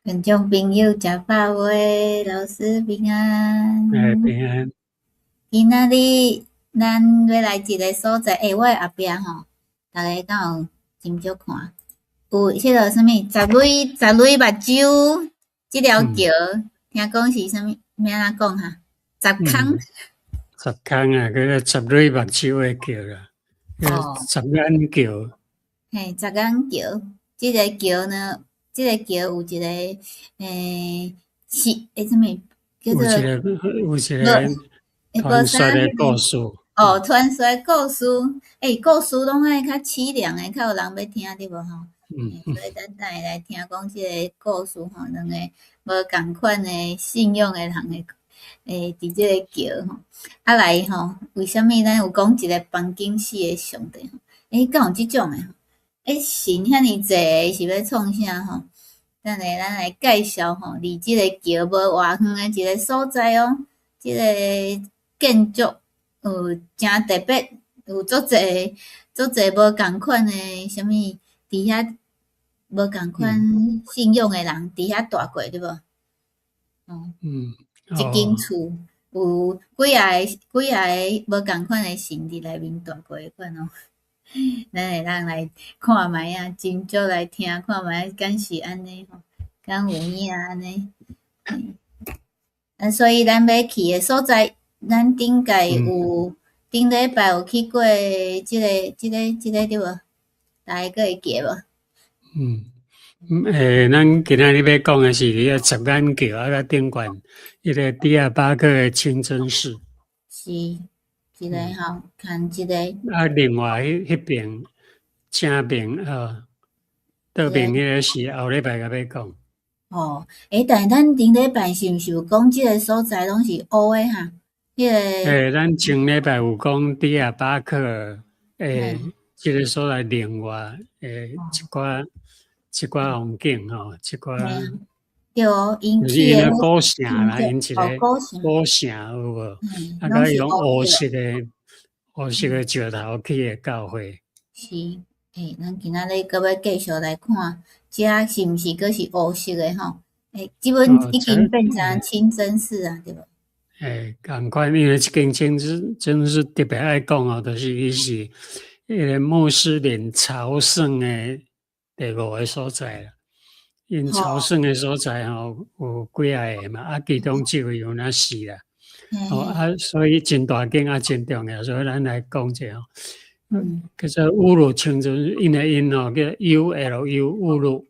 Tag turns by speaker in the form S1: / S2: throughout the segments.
S1: 觀眾朋友，食飽未？老師平安。
S2: 欸，平安。
S1: 今仔日咱欲來一个所在，欸，我的後壁吼，逐家敢有斟酌看？有彼个啥物十蕊目睭這條橋，聽講是啥物？欲按怎講哈？十空。
S2: 十空啊，叫做十蕊目睭的橋啦，叫十眼橋。
S1: 嘿，十眼橋，這个橋呢？這个橋有一個是啥物叫做？
S2: 有一個傳說的故事。
S1: 哦，傳說故事，欸，故事攏愛較淒涼的，較有人欲聽對無吼？
S2: 嗯。
S1: 所以咱等下來聽講這个故事吼，兩个無仝款的信仰的人的，佇這个橋吼，啊來吼，為啥物咱有講一个房間四个上帝吼？欸，敢有這種的？欸，神遐爾濟是欲創啥吼？等下咱來介紹吼，離這个橋無偌遠的一个所在哦。這个建築有誠特別，有足濟足濟無仝款的啥物，佇遐無仝款信仰的人佇遐蹛過對無？哦，一間厝有幾仔个幾仔个無仝款的神佇內面蹛過款哦。咱會當來看覓仔，斟酌來聽看覓仔，敢是按呢吼？敢有影按呢？啊，所以咱欲去的所在，咱頂屆有頂禮拜有去過這个對無？大家閣會記無？
S2: 嗯，欸，咱今仔日欲講的是彼个十眼橋啊，佮頂懸彼个迪亞巴克的清真寺。
S1: 是。一个吼，看一个。
S2: 啊，另外彼爿正面吼，倒面彼个是後禮拜閣欲講。
S1: 哦，欸，但是咱頂禮拜是毋是有講這个所在攏是烏的哈？彼个。
S2: 欸，咱前禮拜有講迪亞巴克的這个所在另外的一寡一寡風景吼，一寡。
S1: 對哦，𪜶
S2: 就是𪜶的古城啦，𪜶一个古城有無？啊，佮用烏色的石頭起的教會。
S1: 是，欸，咱今仔日閣欲繼續來看，這是毋是閣是烏色的吼？欸，這本已經變成清真寺啊，對無？
S2: 欸，仝款，因為這間清真真寺特別愛講哦，就是伊是彼个穆斯林朝聖的第五个所在啦。𪜶朝聖的所在吼有幾仔个嘛，啊，其中這位有若是啦，哦啊，所以真大間啊，真重要，所以咱來講者吼，叫做烏魯清真寺，因為𪜶吼叫 ULU 烏魯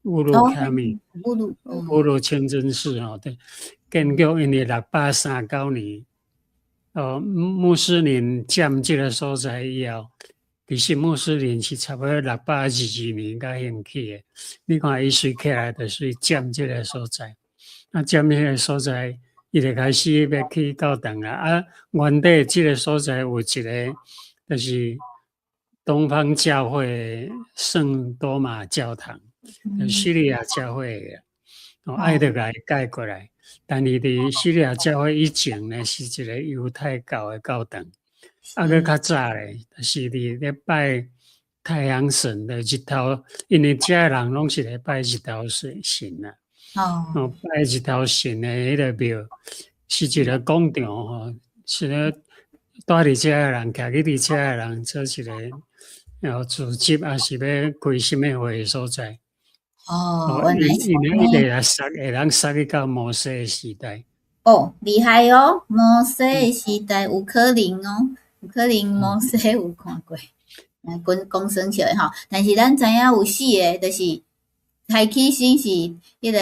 S2: 烏魯卡米，
S1: 烏魯
S2: 烏魯清真寺吼，對，建國因為639年，哦，穆斯林佔這个所在以後。其實穆斯林是差不多622年才興起的。你看伊隨起來就隨佔這个所在，啊，佔彼个所在，伊就開始欲起教堂啊。啊，原底這个所在有一个，就是東方教會聖多瑪教堂，敘利亞教會的，哦，愛著共伊改過來。但是佇敘利亞教會以前呢，是一个猶太教的教堂。啊，閣較早咧，就是佇咧拜太陽神的日頭，因為遮的人攏是咧拜日頭神神啊。哦，拜日頭神的彼个廟，是一个廣場吼，是咧蹛佇遮的人，徛去佇遮的人做一个哦組織，抑是欲開啥物會的所在。
S1: 哦，原來是。
S2: 𪜶一直來殺，會當殺去到摩西的時代。
S1: 哦，厲害哦！摩西的時代有可能哦。有可能摩西有看過，啊，講講耍笑的吼。但是咱知影有四个，就是開起先是彼个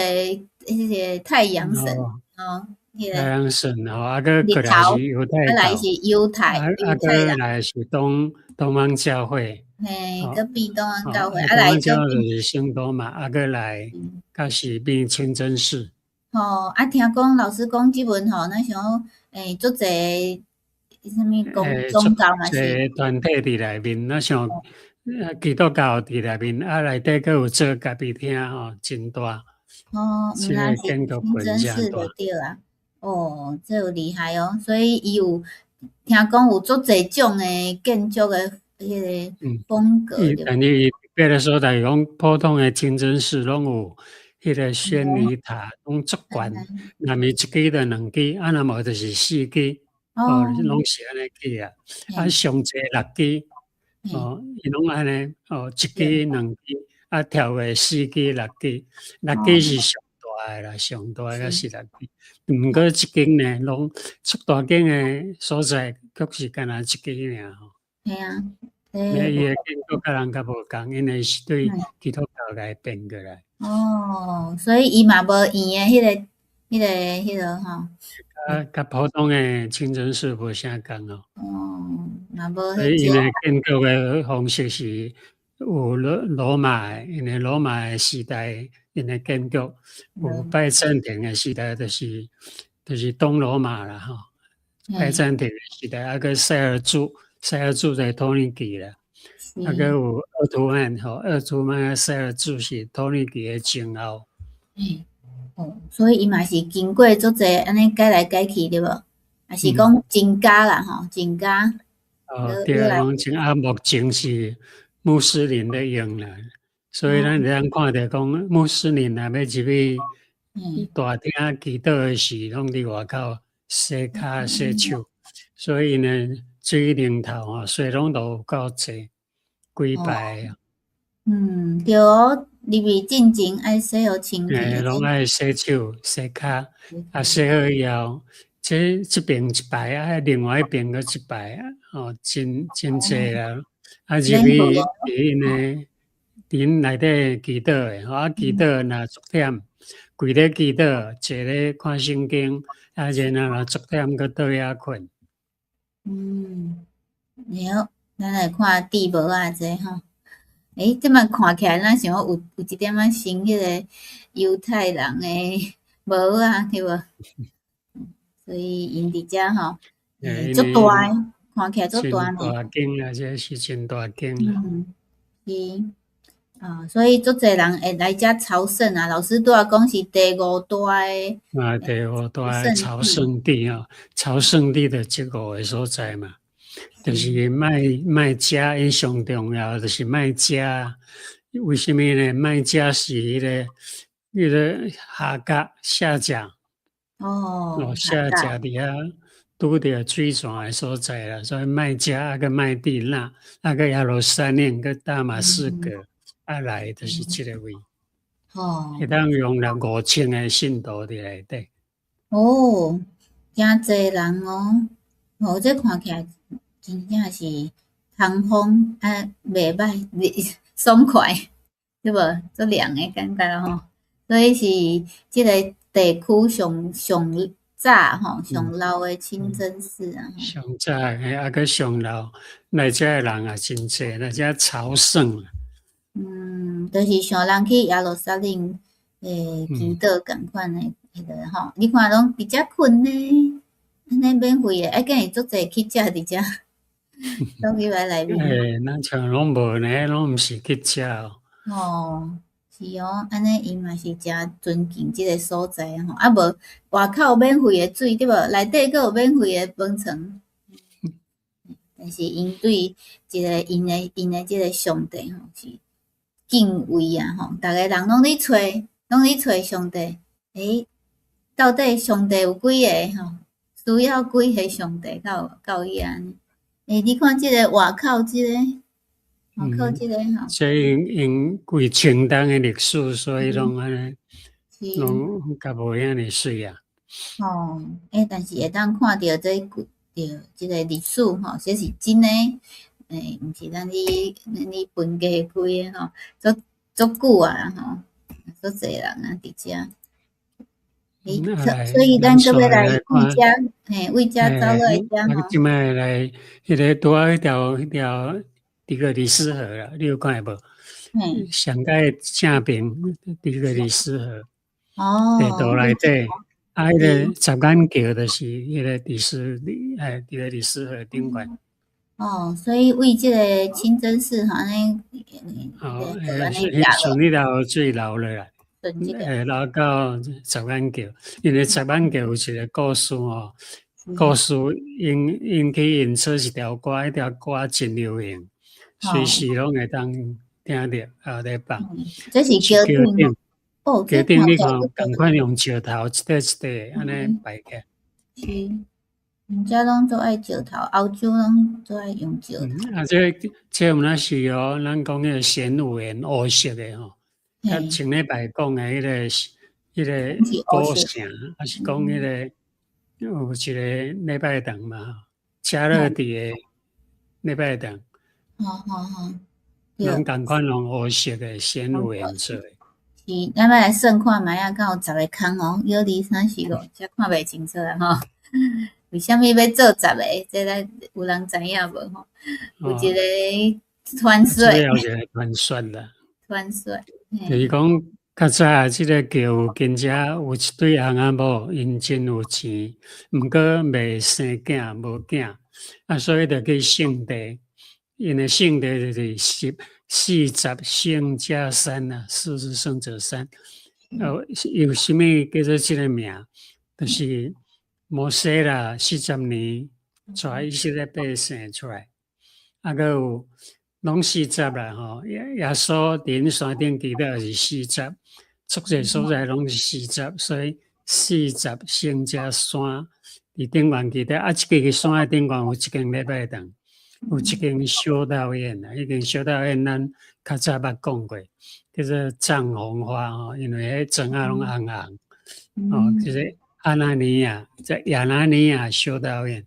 S1: 太陽神哦，彼个
S2: 太陽神吼，啊，閣過來是猶太
S1: 教，來是猶太，
S2: 啊，閣來是東方教會，
S1: 嘿，閣變東方教會，啊來
S2: 閣就是聖多瑪，啊，閣來閣是變清真寺。
S1: 吼，啊，聽講老師講這本吼，咱想欸，足濟。啥物宗教嘛是？
S2: 團體佇內面，若像基督教佇內面，啊內底閣有做咖啡廳吼，真大。
S1: 哦，毋但是清真寺就對啊。哦，這有厲害哦，所以伊有聽講有足濟種的建築的彼个風格。
S2: 但是伊別的所在講普通的清真寺攏有彼个宣禮塔攏足懸，若毋是一支就兩支，啊若無就是四支，哦，攏是按呢起啊。啊，上濟六支，哦，伊攏按呢，哦，一支、兩支，啊，跳過四支、六支，六支是上大的啦，上大的是六支。毋過這間呢，攏足大間的所在，卻是干焦一支爾吼。
S1: 嘿啊。
S2: 伊的建築佮人較無仝，因為是對基督教來變過來。
S1: 哦，所以伊嘛無圓的彼個吼。
S2: 啊，佮普通的清真寺無啥仝哦。
S1: 哦，嘛無。
S2: 所以𪜶的建築的方式是有羅馬的，因為羅馬的時代，𪜶的建築有拜占庭的時代，就是東羅馬啦吼。拜占庭的時代，啊閣塞爾柱。塞爾柱在土耳其啦，啊，閣有鄂圖曼吼，鄂圖曼塞爾柱是土耳其的前後。
S1: 欸，哦，所以伊嘛是經過足濟按呢改來改去對無？抑是講增加啦吼，增加。
S2: 哦，對，講真啊，目前是穆斯林咧用啦，所以咱會當看著講穆斯林若欲入去大廳祈禱的時，攏佇外口洗跤洗手，所以呢，水龍頭吼，水龍頭有夠濟，幾排。
S1: 嗯，對哦，入去進前愛洗予清氣。
S2: 欸，攏愛洗手、洗跤，啊，洗好以後，這邊一排，啊，另外一邊閣一排，哦，真真濟啊！啊，入去佇𪜶的佇𪜶內底祈禱的，吼，啊，祈禱若足忝，跪咧祈禱，坐咧看聖經，啊，然後若足忝，閣倒遐睏。
S1: 嗯，對，咱來看地帽仔這吼，欸，這擺看起來，咱像有一點仔像彼個猶太人的帽仔，對無？所以𪜶佇遮吼，足大的，看起來足大呢。
S2: 大間啊，這是真大間啦。
S1: 嗯，是，啊，所以足濟人會來遮朝聖啊。老師拄仔講是第五大的。
S2: 啊，第五大的朝聖地啊，朝聖地的這五個所在嘛，就是麥加，𪜶上重要就是麥加。為啥物呢？麥加是彼個夏甲夏甲。
S1: 哦，
S2: 夏甲佇遐拄著水泉的所在啦，所以麥加啊閣麥地那，啊閣耶路撒冷，閣大馬士革，啊來就是這個位。會當容納5000個信徒佇內底。
S1: 哦，誠濟人哦，哦，這看起來真正是通風啊，袂歹，爽快，對無？足涼的感覺吼。所以是這個地區上上早吼，上老的清真寺啊。
S2: 上早的，啊，閣上老，來遮的人也真濟，來遮朝聖。
S1: 嗯，就是像人去耶路撒冷祈禱仝款的彼個吼，你看攏佇遮睏呢，按呢免費的，啊，敢會足濟去食佇遮，攏入來內面。
S2: 欸，咱像攏無呢，攏毋是去食哦。
S1: 哦，是哦，按呢𪜶嘛是誠尊敬這個所在吼，啊無外口免費的水對無？內底閣有免費的飯床。但是𪜶對這個𪜶的這個上帝吼是敬畏啊吼，逐個人攏咧揣，攏咧揣上帝。欸，到底上帝有幾个吼？需要幾个上帝才有夠伊按呢？欸，你看這個外口這個，外口這個吼。
S2: 這因幾千年的歷史，所以攏按呢，攏較無遐爾媠啊。
S1: 哦，欸，但是會當看著這個這個歷史吼，這是真的，欸，毋是咱咧分家開的吼，足足久啊吼，足濟人啊佇遮。欸，所以咱閣欲來為遮，嘿，為遮走落來遮吼。
S2: 這擺來，彼個拄仔彼條底格里斯河啦，你有看無？上蓋正邊底格里斯河。
S1: 哦。
S2: 地圖內底，啊，彼個十眼橋就是彼個底斯里，哎，底格里斯河頂懸。
S1: 哦，所以為這個清真寺吼，按呢，
S2: 哦，順彼條水流落來。會流到十眼橋，因為十眼橋有一個故事哦，故事𪜶𪜶去演出一條歌，彼條歌真流行，隨時攏會當聽著，啊咧放。
S1: 這是橋頂。哦，
S2: 橋頂你看仝款用石頭一塊一塊按呢排起來。
S1: 是，𪜶遮攏足愛石頭，歐洲攏足愛用石頭。
S2: 啊，這有若是哦，咱講彼個玄武岩烏色的吼，佮前禮拜講的彼個古城，抑是講彼個有一個禮拜堂嘛，加勒底的禮拜堂。攏仝款用烏色的玄武岩做的。
S1: 是，咱欲來算看覓仔，敢有十個空哦，一、二、三、四、五，這看袂清楚啦吼。為啥物欲做十個？這咱有人知影無吼？有一個傳說。
S2: 這有一個傳說啦。
S1: 傳說。
S2: 就是講，較早這个橋近遮有一對翁仔某，𪜶真有錢，毋過袂生囝，無囝，啊，所以就去聖地。𪜶的聖地就是四十聖者山啊，四十聖者山。哦，有啥物叫做這个名？就是摩西啦，40年帶以色列百姓出來，啊，閣有攏四十啦吼。耶穌佇山頂祈禱是四十，足濟所在攏是四十，所以四十聖者山佇頂懸祈禱。啊，這个山的頂懸有一間禮拜堂，有一間修道院啦。彼間修道院咱較早捌講過，叫做藏紅花吼，因為彼磚仔攏紅紅，哦，就是亞拿尼亞，在亞拿尼亞修道院。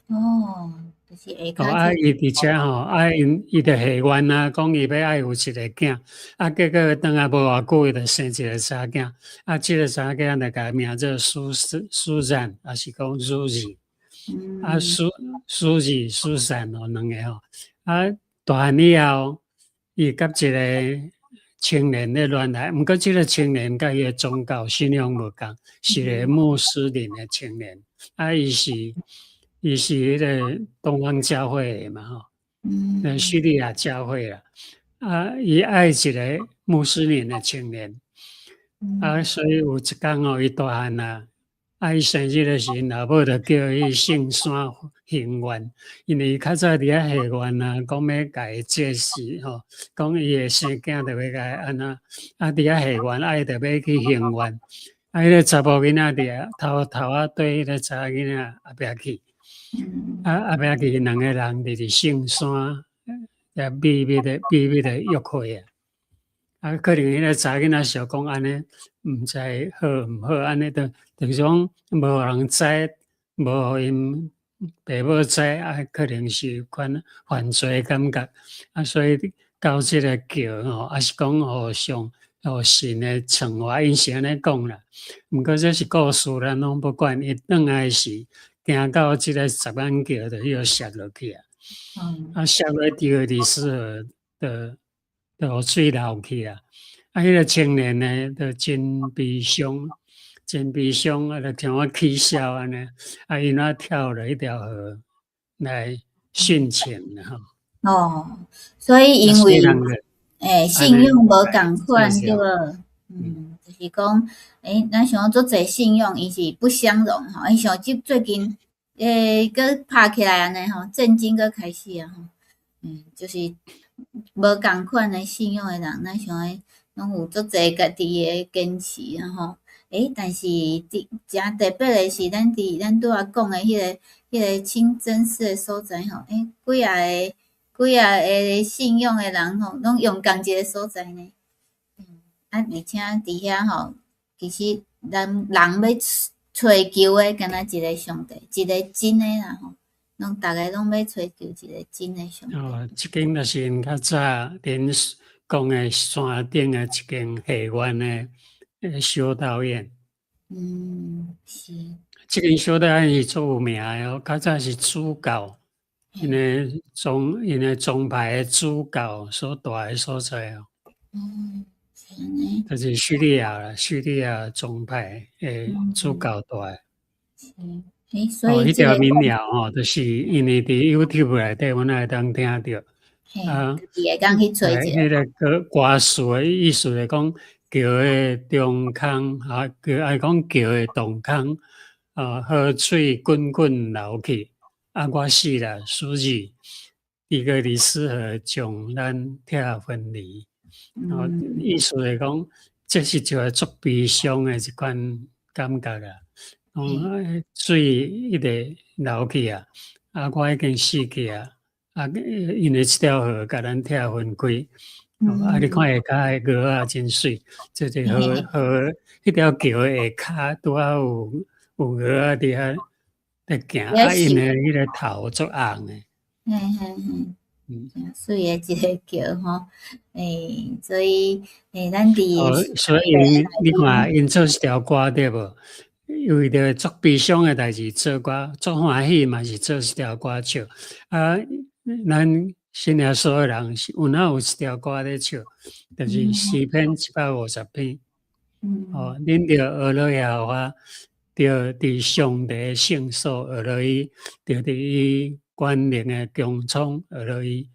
S1: 哦，就是下
S2: 哦，啊，伊佇遮吼，啊，𪜶伊就下願啊，講伊欲愛有一个囝，啊，結果轉來無偌久，伊就生一个查囝，啊，這个查囝就共名做蘇珊，抑是講蘇子，啊，蘇子蘇珊哦，兩个吼，啊，大漢以後，伊佮一个青年咧戀愛，毋過這个青年佮伊的宗教信仰無仝，是个穆斯林的青年，啊，伊是彼个東方教會的嘛吼，那敘利亞教會啦，啊，伊愛一个穆斯林的青年，啊，所以有一工哦，伊大漢啊，啊，伊生日的時陣，老母就叫伊去聖山行願，因為伊較早佇遐下願啊，講欲共伊祭死吼，講伊會生囝，就欲共伊按怎，啊，佇遐下願，啊，伊就欲去行願，啊，彼个查某囡仔佇遐偷偷仔綴彼个查某囡仔後壁去。啊，後壁去兩个人佇聖山，遐秘密的秘密的約會啊！啊，可能彼个查囡仔想講按呢，毋知好毋好，按呢就是講無予人知，無予𪜶爸母知，啊，可能是有款犯罪的感覺，啊，所以到這个橋吼，抑是講予上予神的懲罰，𪜶是按呢講啦。毋過這是故事，咱攏不管。伊轉來時，行到這个十眼橋，就予摔落去啊！啊，摔落底格里斯河的，就予水流去啊！啊，彼个青年呢，就真悲傷，真悲傷，啊，就像我起痟按呢，啊，𪜶仔跳落彼條河來殉情啦吼。
S1: 哦，所以因為信仰無仝款對無？就是講，咱想講足濟信仰，伊是不相容吼。伊像這最近，閣拍起來按呢吼，戰爭閣開始啊吼。就是無仝款的信仰的人，咱想講攏有足濟家己的堅持啊吼。但是佇誠特別的是，咱佇咱拄仔講的彼个清真寺的所在吼，幾仔個信仰的人吼，攏用仝一个所在呢。啊，而且佇遐吼，其實人人欲揣求的，敢若一个上帝，一个真的啦吼，攏逐个攏欲揣求一个真的上帝。
S2: 哦，這間就是𪜶較早恁講的山頂的一間下願的修道院。
S1: 是。
S2: 這間修道院是足有名的哦，較早是主教，𪜶的宗派的主教所蹛的所在哦。
S1: 是按呢。
S2: 就是敘利亞啦，敘利亞宗派的主教蹛的。
S1: 是，所以
S2: 哦，彼條民謠吼，就是因為佇 YouTube 內底，阮會當聽著。啊，
S1: 家己會當去揣一下。
S2: 彼个歌歌詞的意思來講，橋的中空，啊，橋愛講橋的洞空，啊，河水滾滾流去，啊，我死啦，死去，底格里斯河將咱拆分離。哦，意思來講，這是一個足悲傷的一款感覺啊！講水一直流去啊，啊，我已經死去啊，啊，因為這條河共咱拆分開。啊，你看下跤的鵝仔真媠，這個河河彼條橋下跤拄仔有鵝仔佇遐咧行，啊，𪜶的彼個頭足紅的。
S1: 嘿嘿嘿，誠媠的一个橋吼，所以咱佇
S2: 哦，所以你看𪜶做這條歌對無？為著足悲傷的代誌做歌，足歡喜嘛是做這條歌唱。啊，咱信耶穌的人是有哪有一條歌咧唱，就是詩篇150篇。哦，恁著學樂耶和華，著佇上帝的聖所學樂伊，著佇伊權能的穹蒼學樂伊。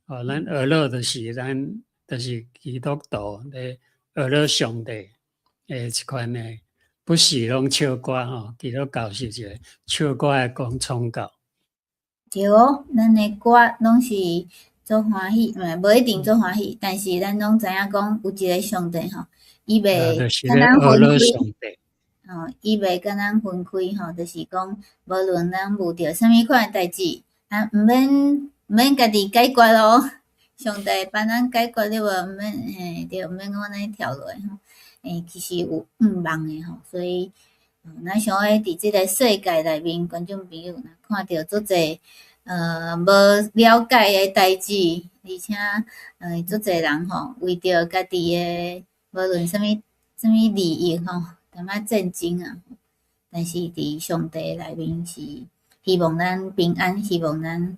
S2: 哦，咱學樂就是咱就是基督徒咧學樂上帝的這款的，不是攏唱歌吼，基督教是一個唱歌的講宗教。
S1: 對哦，咱的歌攏是足歡喜，無一定足歡喜，但是咱攏知影講有一個上帝吼，伊袂共咱分開，吼，伊袂共咱分開吼，就是講無論咱遇著啥物款的代誌，啊，毋免家己解決咯，上帝幫咱解決了無，毋免嘿對，毋免講按呢跳落吼，其實有向望的吼，所以咱想欲佇這个世界內面，觀眾朋友若看著足濟無了解的代誌，而且足濟人吼為著家己的無論啥物啥物利益吼，淡薄戰爭啊。但是佇上帝內面是希望咱平安，希望咱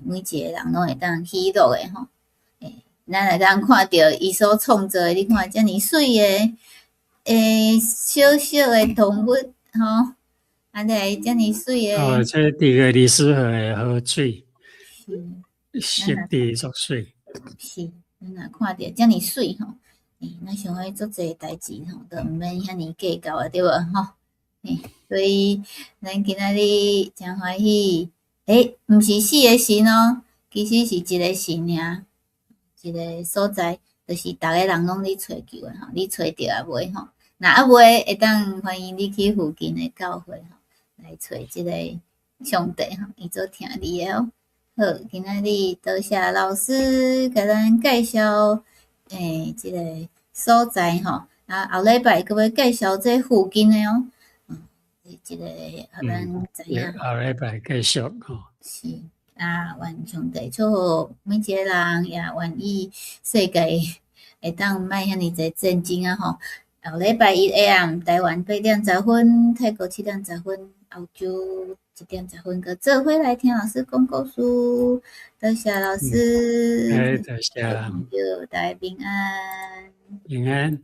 S1: 每一个人攏會當喜樂的吼。咱會當看著伊所創造的，你看遮爾媠的，小小的動物吼，啊，來遮爾媠的。
S2: 哦，這佇個利斯河的河水，濕地足媠。
S1: 是，咱若看著遮爾媠吼，咱想欲足濟代誌吼，都毋免遐爾計較啊，對無吼？所以咱今仔日誠歡喜，毋是四个神哦，其實是一個神爾，一個所在，就是逐個人攏咧揣求的吼，你揣著抑未吼？若猶未會當歡迎你去附近的教會吼，來揣這个上帝吼，伊足疼你的哦。好，今仔日多謝老師共咱介紹這个所在吼，啊後禮拜閣欲介紹這附近的哦。這個予咱知影。
S2: 後禮拜繼續吼。
S1: 是啊，願上帝祝福每一個人，也願意世界會當莫遐爾濟戰爭啊吼。後禮拜一下暗，台灣8點10分，泰國7點10分，歐洲1點10分，閣做伙來聽老師講故事。多謝老師。
S2: 多謝。
S1: 大家平安。
S2: 平安。